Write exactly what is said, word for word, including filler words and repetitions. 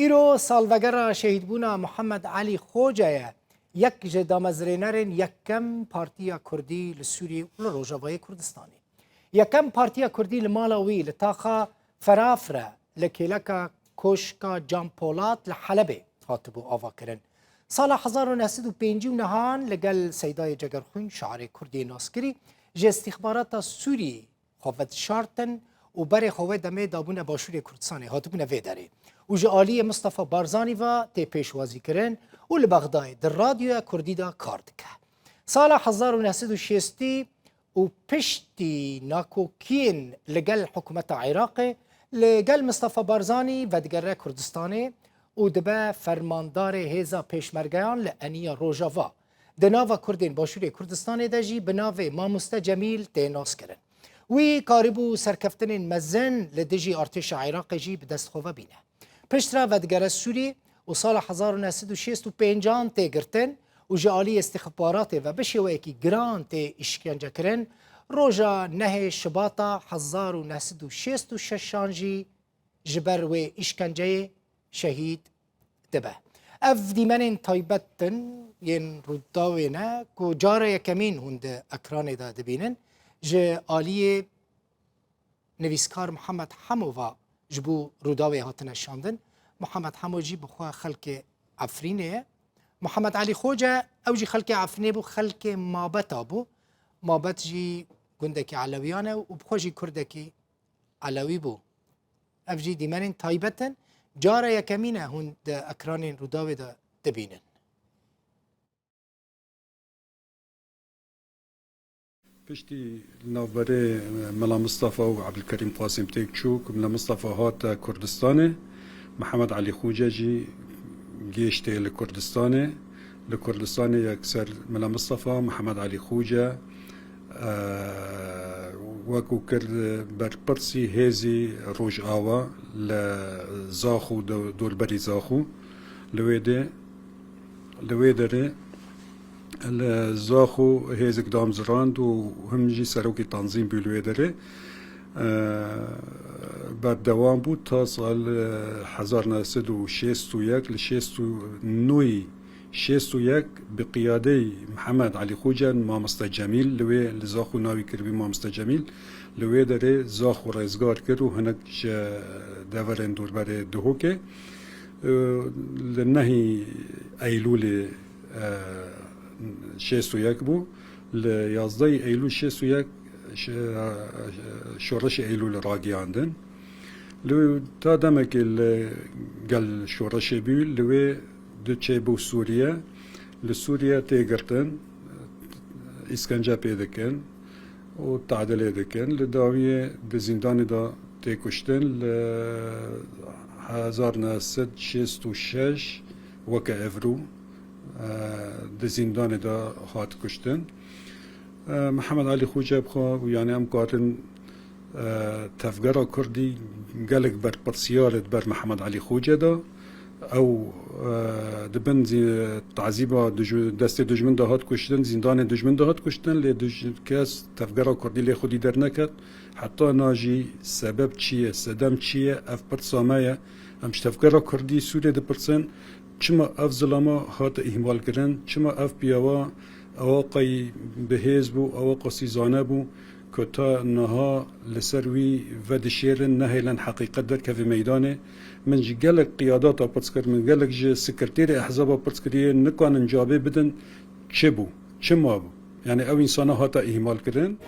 Îro salvegera şehîdbûna Muhammed Elî Xoce ye, yek ji damezrênerên yekem Partiya Kurdî li Sûriyê û li Rojavayê Kurdistanê. Yekem Partiya Kurdî li mala wî li taxa Ferafre li kêleka Koşka Can Polat li Helebê hatibû avakirin. Sala hezar û neh sed û pêncî û nehan li gel Seydayê Cegerxwîn, şairê Kurdî naskirî, ji îstîxbarata Sûriyê xwe vedişartin û berê xwe wê demê dabûne Başûrê Kurdistanê, hatibûne vê derê û ji aliyê Mistefa Barzanî ve tê pêşwazîkirin û li Bexdayê di radyoya Kurdî de kar dike. Sala hezar û neh sed û şêstî û piştî nakokiyên li gel hikûmeta Iraqê, li gel Mistefa Barzanî vedigere Kurdistanê û dibe fermandarê hêza pêşmergeyan li Eniya Rojava. Di nava Kurdên Başûrê Kurdistanê de jî bi navê Mamoste Cemîl tê naskirin. Wî karîbû serkeftinên mezin li dijî artêşa Iraqê jî bi dest xwe ve bîne. Piştre vedigere Sûrî û sala hezar û neh sed û şêst û pêncan tê girtin û ji alî îstixbaratê ve bi şêweyekî giran tê îşkencekirin. Roja nehê Şibata hezar û neh sed û şêst û şeşan jî ji ber wê îşkenceyê şehîd dibe. Ev dîmenên taybet in yên Rûdawê ne ku cara yekemîn hûn di ekranê de dibînin. Ji aliyê nivîskar Mihemed Hemo ve ji bo Rûdawê hatine şandin. Mihemed Hemo jî bi xwe xelkê Efrînê ye. Mihemed Elî Xoce, ew jî xelkê Efrînê bû, xelkê Mabeta bû. Mabet jî gundekî Elewiyan e û bi xwe jî Kurdekî Elewî bû. Ev jî dîmenên taybet in. Cara yekemîn e hûn di ekranên Rûdawê de dibînin. Piştî li navberê Mela Mistefa û Ebdulkerîm Qasim têk çû ku Mela Mistefa hate Kurdistanê, Mihemed Elî Xoce jî gêştê li Kurdistanê. Li Kurdistanê yekser Mela Mistefa, Mihemed Elî Xoce, e, wekû kir berpirsî hêzî Rojava li Zaxo, do-, dorberî Zaxo. Li wê de, li wê derê li Zaxo hêzik damzirand û him jî serokê tanzîm bû li wê derê. E, berdewam bû ta sal, e, hezar neh sed û şêst û yek, li şêst û nû, şêst û yek bi qiyadeyî Mihemed Elî Xoce, Mamoste Cemîl, li wê li Zaxo navî kiribî Mamoste Cemîl, li wê derê Zaxo rêzgar kir û hinek ji deverên dorberê Duhokê, e, li nehî Eylûlê, e, şêst û yek bû. Li yazdehî Eylûl şêst û yek şe-, şoreşê Eylûlê ragiyandin. Li ta demekê li gel şoreşê bû, li wê du çêbû Sûriye. Li Sûriye tê girtin, îskence pê dikin û tadilê dikin. Li dawiyê di zîndanê de tê kuştin. Li hezar neh sed şêst û şeş weke evro, e, di zîndanê de hat kuştin. E, Mihemed Elî Xoce bi xwe û, yanî, em karin, e, tevgera Kurdî gelek berpirsiyar di ber Mihemed Elî Xoce de. Ew, e, di bin zî-, tazîba duj-, destê dijmin de hat kuştin, zîndanê dijmin de hat kuştin, lê duj-, kes tevgera Kurdî lê xwedî derneket. Heta na jî sebeb çi ye, sedem çi ye, ev pirsa me ye. Em ji tevgera Kurdî Sûriyê dipirsin, çima ev zilama hate îhmalkirin, çima ev piyawa, ewa qey bihêz bû, ewa qasî zane bû, ku ta niha li ser wî vedişêrin, nehêlin heqîqet derkeve meydanê. Min ji gelek qiyadata pirs kir, min gelek ji sekreterê ehzaba pirs kiriye, nikanin cavê bidin, çi bû, çima bû? Yanî ew însana hate îhmalkirin.